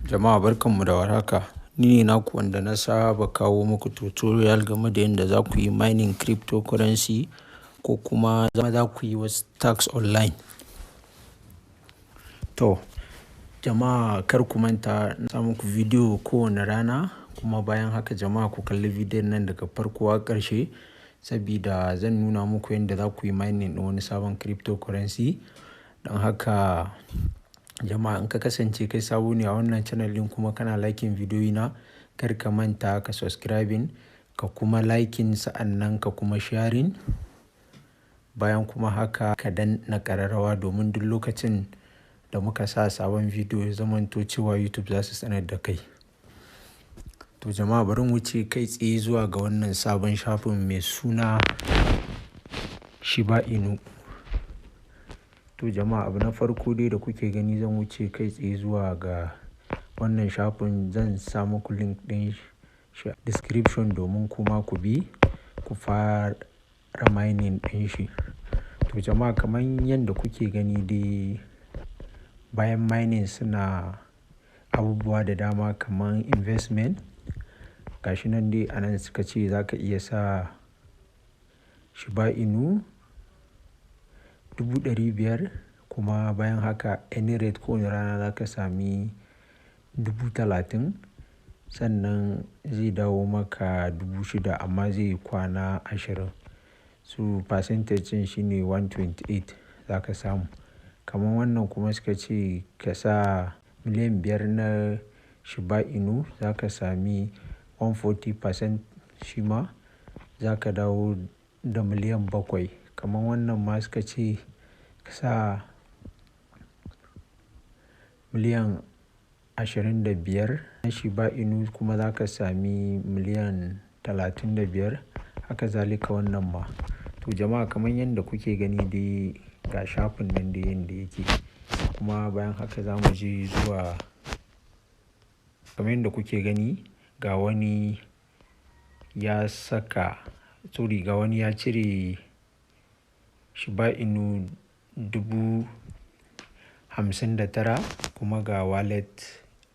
Jama'a, barkanmu da warhaka. Ni ne naku wanda na saba kawo muku tutorial game da yadda za ku yi mining cryptocurrency ko kuma za ku yi wasu tasks online. To jama'a, kar ku manta na sa muku bidiyo kowane rana. Kuma bayan haka jama'a, ku kalli bidiyon nan daga farko har ƙarshe, sabida zan nuna muku yadda za ku yi mining ɗin wani sabon cryptocurrency. Don haka jama'a, in ka kasance kai sabo ne a wannan channel ɗin kuma kana liking bidiyoyina, kar ka manta ka subscribing, ka kuma liking, sa'annan ka kuma sharing. Bayan kuma haka, ka danna ƙararrawa domin duk lokacin da muka sa sabon bidiyo ya zamanto cewa YouTube za su sanar da kai. To jama'a, bari mu wuce kai tsaye zuwa ga wannan sabon shafin mai suna Shiba Inu. To jama'a, abu na farko dai da kuke gani, zan wuce kai tsaye zuwa ga wannan shafin. Zan sa muku link ɗin shi a description domin kuma ku bi ku fara mining ɗin shi. To jama'a, kamar yadda kuke gani dai, bayan mining suna abubuwa da dama kamar investment. Gashi nan dai a nan suka ce za ka iya sa Shiba Inu 500,000, kuma bayan haka any rate, kowane rana za ka sami 30,000, sannan zai dawo maka 6,000, amma zai yi kwana 20. So percentage ɗin shine 128 za ka samu. Kamar wannan kuma suka ce ka sa 5,000,000 na Shiba Inu, za ka sami 140%, shi ma za ka dawo da 7,000,000. Kamar wannan ma suka ce ka sa 25,000,000 na Shiba Inu, kuma za ka sami 35,000,000. Haka zalika wannan ma. To jama'a, kamar yadda kuke gani dai, ga shafin nan dai yanda yake. Kuma bayan haka za mu je zuwa, kamar yadda kuke gani, ga wani ya saka, sorry, ga wani ya cire Shiba Inu 59,000, kuma ga wallet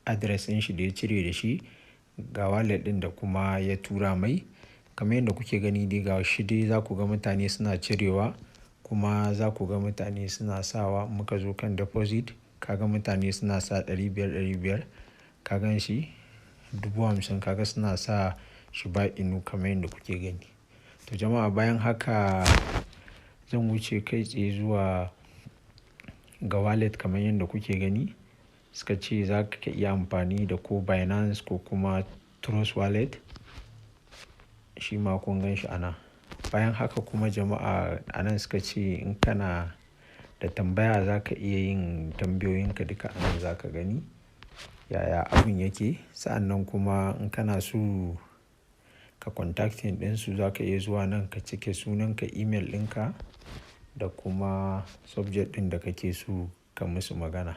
address ɗin shi da ya cire da shi, ga wallet ɗin da kuma ya tura mai. Kamar yadda kuke gani dai, ga shi dai, za ku ga mutane suna cirewa kuma za ku ga mutane suna sawa. Muka zo kan deposit, ka ga mutane suna sa 500 500, ka gan shi 50,000, ka ga suna sa Shiba Inu kamar yadda kuke gani. To jama'a, bayan haka zan wuce kai tsaye zuwa ga wallet. Kamar yadda kuke gani, suka ce za ka iya amfani da ko Binance ko kuma Trust Wallet, shi ma kun gan shi a nan. Bayan haka kuma jama'a, a nan suka ce in kana da tambaya za ka iya yin tambayoyinka duka a nan, za ka gani yaya abun yake. Sa'annan kuma in kana so ka contacting ɗinsu, za ka iya zuwa nan ka cike sunanka, email ɗinka da kuma subject ɗin da kake so ka musu magana.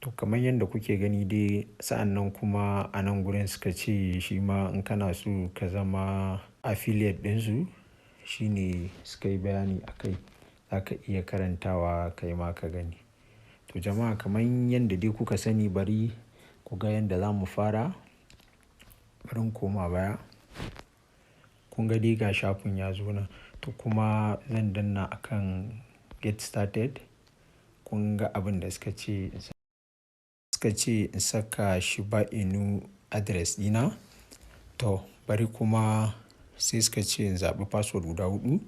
To kamar yadda kuke gani dai, sa'annan kuma a nan gurin suka ce shi ma in kana so ka zama affiliate ɗinsu, shine suka yi bayani a kai. Za ka iya karantawa kai ma ka gani. To jama'a, kamar yadda dai kuka sani, bari ku ga yadda za mu fara. Bari in koma baya. Kun ga dai, ga shafin ya zo nan. To kuma zan danna akan get started. Kun ga abin da suka ce, suka ce in saka Shiba Inu address ɗina. To bari kuma sai suka ce in zaɓi password guda huɗu.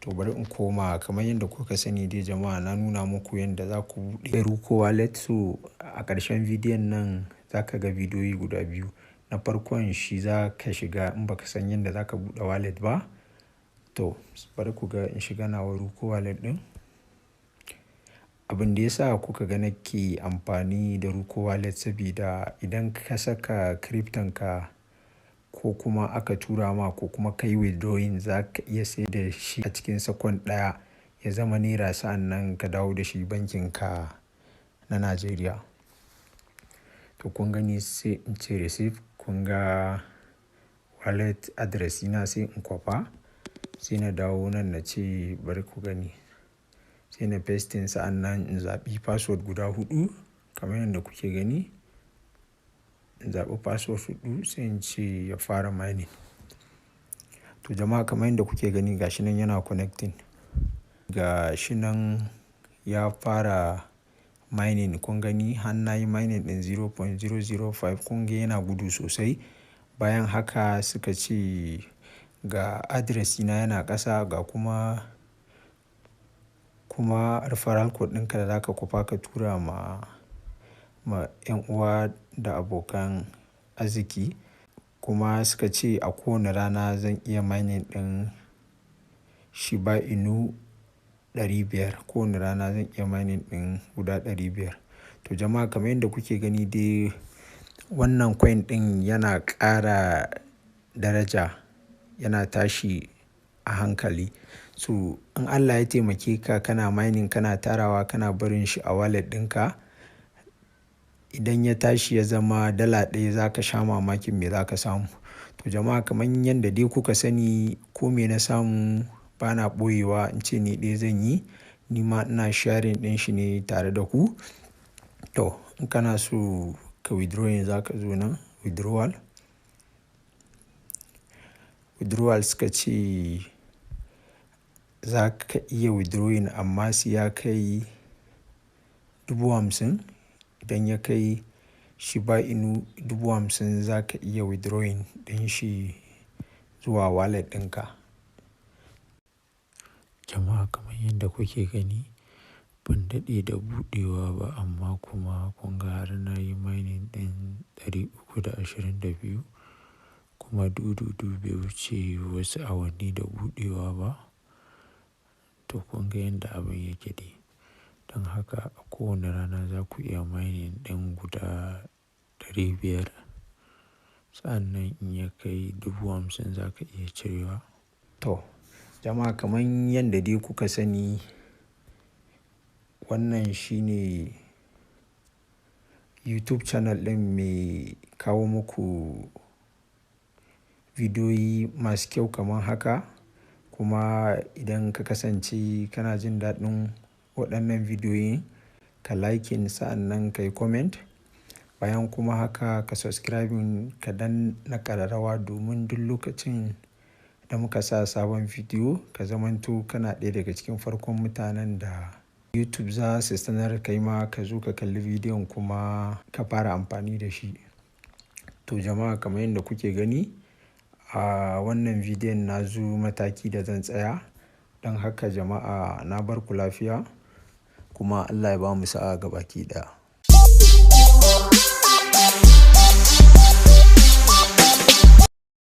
To bari in koma. Kamar yadda kuka sani dai jama'a, na nuna muku yadda za ku buɗe Roqqu wallet. So a ƙarshen bidiyon nan za ka ga bidiyoyi guda biyu. Na farkon shi za ka shiga in ba ka san yadda za ka buɗe wallet ba. To bari ku ga in shiga nawa Roqqu wallet ɗin. Abin da ya sa kuka ga nake amfani da Roqqu wallet, sabida idan ka saka crypton ka ko kuma aka tura ma ko kuma ka yi withdrawing, za ka iya sayar da shi a cikin second ɗaya ya zama naira, sa'annan ka dawo da shi bankin ka na Najeriya. To kun gani, sai in ce receive. Kun ga wallet address ɗina, sai in kwafa, sai na dawo nan na ce bari ku gani. Sai na pasting, sa'annan in zaɓi password guda huɗu. Kamar yadda kuke gani, in zaɓi password huɗu sai in ce ya fara mining. To jama'a, kamar yadda kuke gani, ga shi nan yana connecting. Ga shi nan ya fara mining. Kun gani har na yi mining ɗin 0.005. Kun ga yana gudu sosai. Bayan haka suka ce ga address ɗina yana ƙasa, ga kuma referral code ɗinka da zaka kwafa ka tura ma 'yan uwa da abokan arziki. Kuma suka ce a kowane rana zan iya mining ɗin Shiba Inu 500. Kowane rana zan iya mining ɗin guda 500. To jama'a, kamar yadda kuke gani dai, wannan coin ɗin yana ƙara daraja, yana tashi a hankali. So in Allah ya taimake ka kana mining, kana tarawa, kana barin shi a wallet ɗinka, idan ya tashi ya zama dala 1, za ka sha mamakin me za ka samu. To jama'a, kamar yadda dai kuka sani, ko me na samu bana ɓoyewa in ce ni ɗaya zan yi. Ni ma ina sharing ɗin shi ne tare da ku. To in kana so ka withdrawing, za ka zo nan withdrawal. Withdrawal suka ce za ka iya withdrawing amma sai ya kai 50,000. Idan ya kai Shiba Inu 50,000, za ka iya withdrawing ɗin shi zuwa wallet ɗinka. Jama'a, kamar yadda kuke gani, ban daɗe da buɗewa ba amma kuma kun ga har na yi mining ɗin 322, kuma dududu bai wuce wasu awanni da buɗewa ba. To kun ga yadda abin yake dai. Don haka a kowane rana za ku iya mining ɗin guda 500. Sa'annan in ya kai 50,000, za ka iya cirewa. To jama'a, kamar yadda dai kuka sani, wannan shine YouTube channel ɗin mai kawo muku bidiyoyi masu kyau kamar haka. Kuma idan ka kasance kana jin daɗin waɗannan bidiyoyin, ka liking, sa'annan ka yi comment. Bayan kuma haka ka subscribing, ka danna ƙararrawa domin duk lokacin da muka sa sabon bidiyo ka zamanto kana ɗaya daga cikin farkon mutanen da YouTube za su sanar, kai ma ka zo ka kalli bidiyon kuma ka fara amfani da shi. To jama'a, kamar yadda kuke gani a wannan bidiyon, na zo mataki da zan tsaya. Don haka jama'a, na bar ku lafiya kuma Allah ya bamu sa'a gabaki ɗaya.